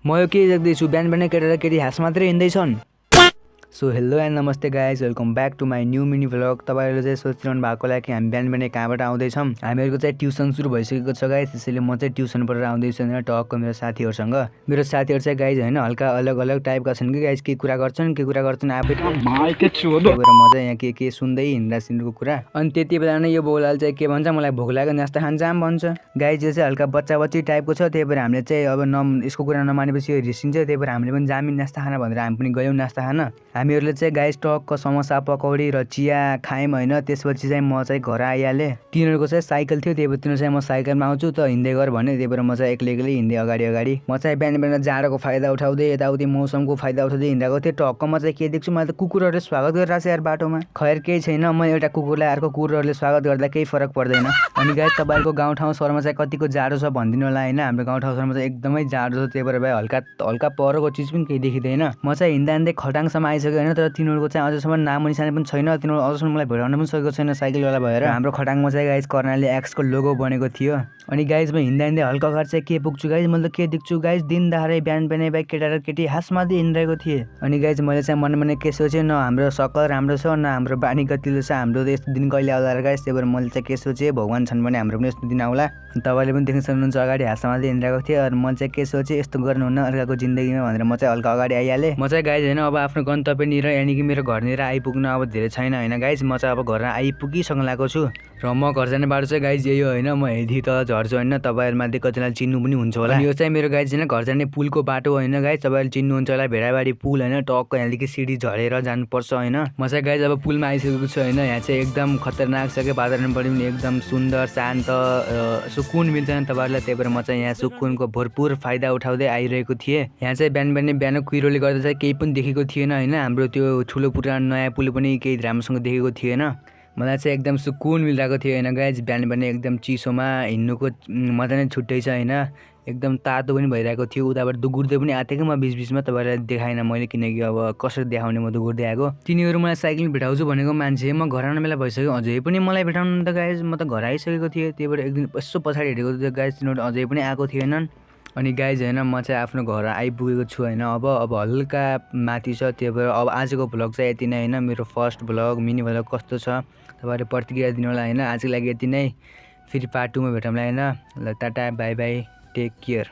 म यो के देख्दैछु बिहान बिहानै केटा र केटी हाँस मात्रै हिँड्दैछन्। सो हेलो एन्ड नमस्ते guys, welcome back to my new mini vlog. तपाईँहरूले चाहिँ सोचिरहनु भएको होला कि हामी बिहान बिहानै कहाँबाट आउँदैछौँ। हामीहरूको चाहिँ ट्युसन सुरु भइसकेको छ गाइज, त्यसैले म चाहिँ ट्युसन पढेर आउँदैछु होइन टक्क मेरो साथीहरूसँग। मेरो साथीहरू चाहिँ गाइज होइन हल्का अलग अलग टाइपका छन् कि गाइज, के कुरा गर्छन् आफै भएर म चाहिँ यहाँ के सुन्दै हिँड्दा सिन्डुको कुरा। अनि त्यति बेला नै यो बोलाले चाहिँ के भन्छ, मलाई भोक लाग्यो नास्ता खान जाम भन्छ। गाइज यो चाहिँ हल्का बच्चा बच्ची टाइपको छ, त्यही भएर हामीले चाहिँ अब यसको कुरा नमानेपछि यो रिसिन्छ, त्यही भएर हामीले पनि जामी नास्ता खान भनेर हामी पनि गयौँ नास्ता खान। हामीहरूले चाहिँ गाइस टक्क समोसा पकौडी र चिया खायौँ होइन। त्यसपछि चाहिँ म चाहिँ घर आइहालेँ। तिनीहरूको चाहिँ साइकल थियो, त्यही भएर तिनीहरू चाहिँ म साइकलमा आउँछु त हिँड्दै गर भने, त्यही भएर म चाहिँ एक्लै हिँड्दै अगाडि। म चाहिँ बिहान बिहान जाडोको फाइदा उठाउँदै यताउति मौसमको फाइदा उठाउँदै हिँडेको थिएँ। टक्क म चाहिँ के देख्छु, मैले त कुकुरहरूले स्वागत गरिरहेको छ यार बाटोमा। खैर केही छैन, म एउटा कुकुरलाई अर्को कुकुरहरूले स्वागत गर्दा केही फरक पर्दैन। अनि गाइस तपाईँको गाउँठाउँ सहरमा चाहिँ कतिको जाडो छ भनिदिनु होला होइन। हाम्रो गाउँठाउँ सहरमा चाहिँ एकदमै जाडो छ, त्यही भएर भाइ हल्का परको चिज पनि केही देखिँदैन। म चाहिँ हिँड्दै खटाङसम्म आइसक्यो होइन, तर तिनीहरूको चाहिँ अझसम्म नाम निशानी पनि छैन। तिनीहरू अझसम्म मलाई भेटाउन पनि सकेको छैन साइकलवाला भएर। हाम्रो खटाङमा चाहिँ गाइस कर्णाली एक्सको लोगो बनेको थियो। अनि गाइस म हिँड्दै हल्का अगाडि चाहिँ के पुग्छु गाइस, मैले त के देख्छु गाइस, दिन दाहारै बिहान बिहानै बाइक केटा र केटी हाँसमा हिँडिरहेको थिएँ। अनि गाइस मैले चाहिँ मनमा के सोचेँ, न हाम्रो सकल राम्रो छ न हाम्रो बानी गतिलो छ, हाम्रो त यस्तो दिन कहिले आउँला र गाइस। त्यही भएर मैले चाहिँ के सोचेँ, भगवान् छन् भने हाम्रो पनि यस्तो दिन आउला। तपाईँले पनि देख्न सक्नुहुन्छ अगाडि हाँसमा हिँडिरहेको थिएँ। अनि मैले चाहिँ के सोचेँ, यस्तो गर्नुहुन्न अर्काको जिन्दगीमा भनेर म चाहिँ हल्का अगाडि आइहालेँ। म चाहिँ गाइस होइन अब आफ्नो गन्तव्यनिर यानि कि मेरो घरनिर आइपुग्न अब धेरै छैन होइन गाइस। म चाहिँ अब घर आइपुगिसक्न लागेको छु र म घर जाने बाटो चाहिँ गाइस यही हो होइन। म यदि त झर्छु होइन, तपाईँहरूमध्ये कतिलाई चिन्नु पनि हुन्छ होला। यो चाहिँ मेरो गाइस होइन घर जाने पुलको बाटो होइन गाइस, तपाईँहरूले चिन्नुहुन्छ होला भेडाबारी पुल होइन। टक्क यहाँदेखि सिडी झरेर जानुपर्छ होइन। म चाहिँ गाइस अब पुलमा आइसकेको छु होइन। यहाँ चाहिँ एकदम खतरनाक छ क्या, वातावरण पनि एकदम सुन्दर शान्त सुकुन मिल्छ तपाईँहरूलाई। त्यही भएर म चाहिँ यहाँ सुकुनको भरपुर फाइदा उठाउँदै आइरहेको थिएँ। यहाँ चाहिँ बिहान कुहिरोले गर्दा चाहिँ केही पनि देखेको थिएन होइन। हाम्रो त्यो ठुलो पुरानो नयाँ पुल पनि केही राम्रोसँग देखेको थिएन। मलाई चाहिँ एकदम सुकुन मिलिरहेको थियो होइन गाइज। बिहान एकदम चिसोमा हिँड्नुको मजा नै छुट्टै छ होइन। एकदम तातो पनि भइरहेको थियो, उताबाट दुगुर्दै पनि आएको थिएँ कि म बिचबिचमा, तपाईँलाई देखाएन मैले किनकि अब कसरी देखाउने, म दुगुर्दै आएको। तिनीहरू मलाई साइकल भेटाउँछु भनेको मान्छे म घर आउने बेला भइसक्यो, अझै पनि मलाई भेटाउनु त गाइज। म त घर आइसकेको थिएँ, त्यही भएर एकदिन यसो पछाडि हेरेको थियो गाइज, तिनीहरू अझै पनि आएको थिएनन्। अनि गाइज होइन म चाहिँ आफ्नो घर आइपुगेको छु होइन। अब हल्का माथि छ, त्यही भएर अब आजको भ्लग चाहिँ यति नै होइन। मेरो फर्स्ट भ्लग मिनी भ्लग कस्तो छ तपाईँहरूले प्रतिक्रिया दिनु होला होइन। आजको लागि यति नै, फेरि पार्ट 2मा भेटौँला होइन। ल tata bye bye, take care.